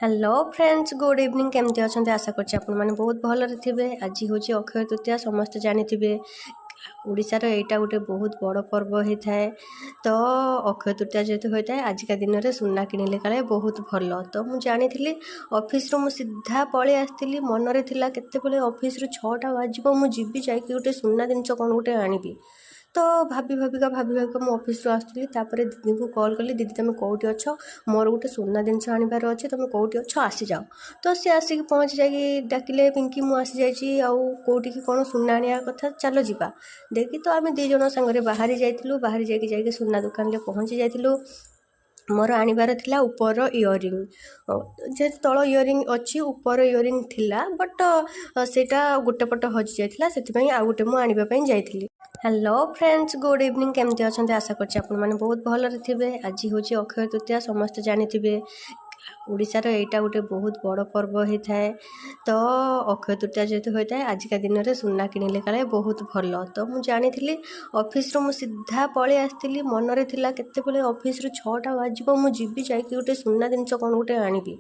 Hello friends, good evening. କେମିତି ଅଛନ୍ତି? ଆଶା କରୁଛି ଆପଣମାନେ ବହୁତ ଭଲରେ ଥିବେ। ଆଜି ହେଉଛି ଅକ୍ଷୟ ତୃତୀୟା। ସମସ୍ତେ ଜାଣିଥିବେ ଓଡ଼ିଶାର ଏଇଟା ଗୋଟେ ବହୁତ ବଡ଼ ପର୍ବ ହେଇଥାଏ। ତ ଅକ୍ଷୟ ତୃତୀୟା ଯେହେତୁ ହୋଇଥାଏ, ଆଜିକା ଦିନରେ ସୁନା କିଣିଲେ କାଳେ ବହୁତ ଭଲ। ତ ମୁଁ ଜାଣିଥିଲି, ଅଫିସରୁ ମୁଁ ସିଧା ପଳେଇ ଆସିଥିଲି। ମନରେ ଥିଲା କେତେବେଳେ ଅଫିସରୁ 6ଟା ବାଜିବ, ମୁଁ ଯିବି, ଯାଇକି ଗୋଟେ ସୁନା ଜିନିଷ କ'ଣ ଗୋଟେ ଆଣିବି। ତ ଭାବି ଭାବିକା ଭାବି ଭାବିକା ମୁଁ ଅଫିସରୁ ଆସୁଥିଲି। ତାପରେ ଦିଦିଙ୍କୁ କଲ୍ କଲି, "ଦିଦି, ତୁମେ କେଉଁଠି ଅଛ? ମୋର ଗୋଟେ ସୁନା ଜିନିଷ ଆଣିବାର ଅଛି। ତୁମେ କେଉଁଠି ଅଛ? ଆସିଯାଅ।" ତ ସେ ଆସିକି ପହଞ୍ଚି ଯାଇକି ଡାକିଲେ, "ପିଙ୍କି, ମୁଁ ଆସିଯାଇଛି। ଆଉ କେଉଁଠିକି କ'ଣ ସୁନା ଆଣିବା କଥା, ଚାଲ ଯିବା।" ଦେଖି ତ ଆମେ ଦୁଇ ଜଣ ସାଙ୍ଗରେ ବାହାରି ଯାଇଥିଲୁ। ବାହାରି ଯାଇକି ଯାଇକି ସୁନା ଦୋକାନରେ ପହଞ୍ଚି ଯାଇଥିଲୁ। ମୋର ଆଣିବାର ଥିଲା ଉପର ଇୟରିଂ। ଯେହେତୁ ତଳ ଇୟରିଂ ଅଛି, ଉପର ଇୟରିଂ ଥିଲା, ବଟ୍ ସେଇଟା ଗୋଟେ ପଟ ହଜି ଯାଇଥିଲା। ସେଥିପାଇଁ ଆଉ ଗୋଟେ ମୁଁ ଆଣିବା ପାଇଁ ଯାଇଥିଲି। Hello friends, good evening. କେମିତି ଅଛନ୍ତି? ଆଶା କରୁଛି ଆପଣମାନେ ବହୁତ ଭଲରେ ଥିବେ। ଆଜି ହେଉଛି ଅକ୍ଷୟ ତୃତୀୟା। ସମସ୍ତେ ଜାଣିଥିବେ ଓଡ଼ିଶାର ଏଇଟା ଗୋଟେ ବହୁତ ବଡ଼ ପର୍ବ ହେଇଥାଏ। ତ ଅକ୍ଷୟ ତୃତୀୟା ଯେହେତୁ ହୋଇଥାଏ, ଆଜିକା ଦିନରେ ସୁନା କିଣିଲେ କାଳେ ବହୁତ ଭଲ। ତ ମୁଁ ଜାଣିଥିଲି, ଅଫିସରୁ ମୁଁ ସିଧା ପଳେଇ ଆସିଥିଲି। ମନରେ ଥିଲା କେତେବେଳେ ଅଫିସରୁ 6ଟା ବାଜିବ, ମୁଁ ଯିବି, ଯାଇକି ଗୋଟେ ସୁନା ଜିନିଷ କ'ଣ ଗୋଟେ ଆଣିବି।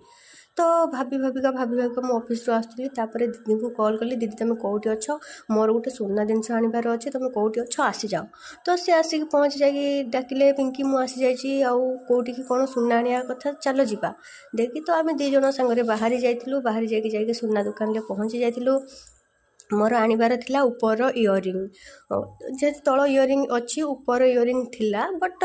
ତ ଭାବି ଭାବିକା ଭାବି ଭାବିକା ମୁଁ ଅଫିସରୁ ଆସୁଥିଲି। ତାପରେ ଦିଦିଙ୍କୁ କଲ୍ କଲି, "ଦିଦି, ତୁମେ କେଉଁଠି ଅଛ? ମୋର ଗୋଟେ ସୁନା ଜିନିଷ ଆଣିବାର ଅଛି। ତୁମେ କେଉଁଠି ଅଛ? ଆସିଯାଅ।" ତ ସେ ଆସିକି ପହଞ୍ଚି ଯାଇକି ଡାକିଲେ, "ପିଙ୍କି, ମୁଁ ଆସିଯାଇଛି। ଆଉ କେଉଁଠିକି କ'ଣ ସୁନା ଆଣିବା କଥା, ଚାଲ ଯିବା।" ଦେଖି ତ ଆମେ ଦୁଇ ଜଣ ସାଙ୍ଗରେ ବାହାରି ଯାଇଥିଲୁ। ବାହାରି ଯାଇକି ଯାଇକି ସୁନା ଦୋକାନରେ ପହଞ୍ଚି ଯାଇଥିଲୁ। ମୋର ଆଣିବାର ଥିଲା ଉପର ଇୟରିଂ। ଯେହେତୁ ତଳ ଇୟରିଂ ଅଛି, ଉପର ଇୟରିଂ ଥିଲା, ବଟ୍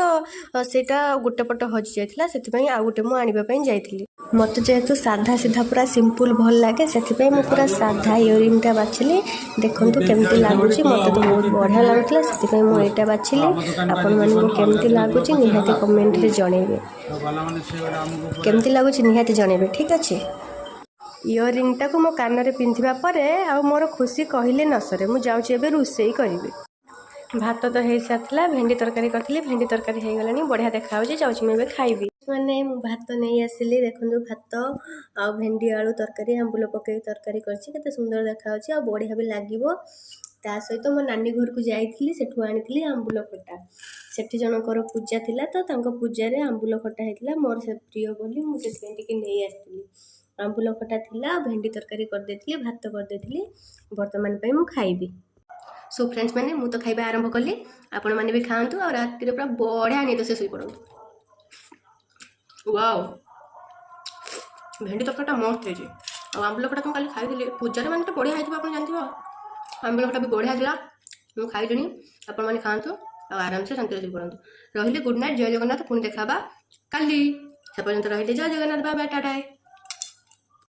ସେଇଟା ଗୋଟେ ପଟ ହଜି ଯାଇଥିଲା। ସେଥିପାଇଁ ଆଉ ଗୋଟେ ମୁଁ ଆଣିବା ପାଇଁ ଯାଇଥିଲି। ମୋତେ ଯେହେତୁ ସାଧା ସିଧା ପୁରା ସିମ୍ପଲ୍ ଭଲ ଲାଗେ, ସେଥିପାଇଁ ମୁଁ ପୁରା ସାଧା ଇୟରିଂଟା ବାଛିଲି। ଦେଖନ୍ତୁ କେମିତି ଲାଗୁଛି। ମୋତେ ତ ବହୁତ ବଢ଼ିଆ ଲାଗୁଥିଲା, ସେଥିପାଇଁ ମୁଁ ଏଇଟା ବାଛିଲି। ଆପଣମାନଙ୍କୁ କେମିତି ଲାଗୁଛି ନିହାତି କମେଣ୍ଟରେ ଜଣେଇବେ। କେମିତି ଲାଗୁଛି ନିହାତି ଜଣେଇବେ, ଠିକ୍ ଅଛି? ଇୟରିଂଟାକୁ ମୋ କାନରେ ପିନ୍ଧିବା ପରେ ଆଉ ମୋର ଖୁସି କହିଲେ ନ ସରେ। ମୁଁ ଯାଉଛି, ଏବେ ରୋଷେଇ କରିବି। ଭାତ ତ ହେଇସାରିଥିଲା, ଭେଣ୍ଡି ତରକାରୀ କରିଥିଲି। ଭେଣ୍ଡି ତରକାରୀ ହେଇଗଲାଣି, ବଢ଼ିଆ ଦେଖାଯାଉଛି। ଯାଉଛି ମୁଁ ଏବେ ଖାଇବି। ମାନେ ମୁଁ ଭାତ ନେଇ ଆସିଲି। ଦେଖନ୍ତୁ, ଭାତ ଆଉ ଭେଣ୍ଡି ଆଳୁ ତରକାରୀ, ଆମ୍ବୁଲ ପକେଇକି ତରକାରୀ କରିଛି। କେତେ ସୁନ୍ଦର ଦେଖାଯାଉଛି ଆଉ ବଢ଼ିଆ ବି ଲାଗିବ। ତା ସହିତ ମୋ ନାନୀ ଘରକୁ ଯାଇଥିଲି, ସେଠୁ ଆଣିଥିଲି ଆମ୍ବୁଲ ଖଟା। ସେଠି ଜଣଙ୍କର ପୂଜା ଥିଲା, ତ ତାଙ୍କ ପୂଜାରେ ଆମ୍ବୁଲ ଖଟା ହେଇଥିଲା। ମୋର ସେ ପ୍ରିୟ ବୋଲି ମୁଁ ସେଥିପାଇଁ ଟିକେ ନେଇ ଆସିଥିଲି। ଆମ୍ବୁଲ ଖଟା ଥିଲା ଆଉ ଭେଣ୍ଡି ତରକାରୀ କରିଦେଇଥିଲି, ଭାତ କରିଦେଇଥିଲି। ବର୍ତ୍ତମାନ ପାଇଁ ମୁଁ ଖାଇବି। ସୋ ଫ୍ରେଣ୍ଡସ୍ ମାନେ, ମୁଁ ତ ଖାଇବା ଆରମ୍ଭ କଲି, ଆପଣମାନେ ବି ଖାଆନ୍ତୁ ଆଉ ରାତିରେ ପୁରା ବଢ଼ିଆ ନିଦ ସେ ଶୋଇପଡ଼ନ୍ତୁ। ୱାଓ, ଭେଣ୍ଡି ତରକାରୀଟା ମସ୍ତ ହେଇଛି। ଆଉ ଆମ୍ବୁଲ ଖଟା ତ ମୁଁ କାଲି ଖାଇଥିଲି ପୂଜାରେ, ମାନେ ତ ବଢ଼ିଆ ହେଇଥିବ, ଆପଣ ଜାଣିଥିବ। ଆମ୍ବୁଲ ଖଟା ବି ବଢ଼ିଆ ଥିଲା। ମୁଁ ଖାଇଲିଣି, ଆପଣମାନେ ଖାଆନ୍ତୁ ଆଉ ଆରାମସେ ଶାନ୍ତିରେ ଶୋଇପଡ଼ନ୍ତୁ। ରହିଲି, ଗୁଡ୍ ନାଇଟ୍, ଜୟ ଜଗନ୍ନାଥ। ପୁଣି ଦେଖା ହେବା କାଲି। ସେ ପର୍ଯ୍ୟନ୍ତ ରହିଲି, ଜୟ ଜଗନ୍ନାଥ, ବାଏ ବାଏ, ଟାଟା।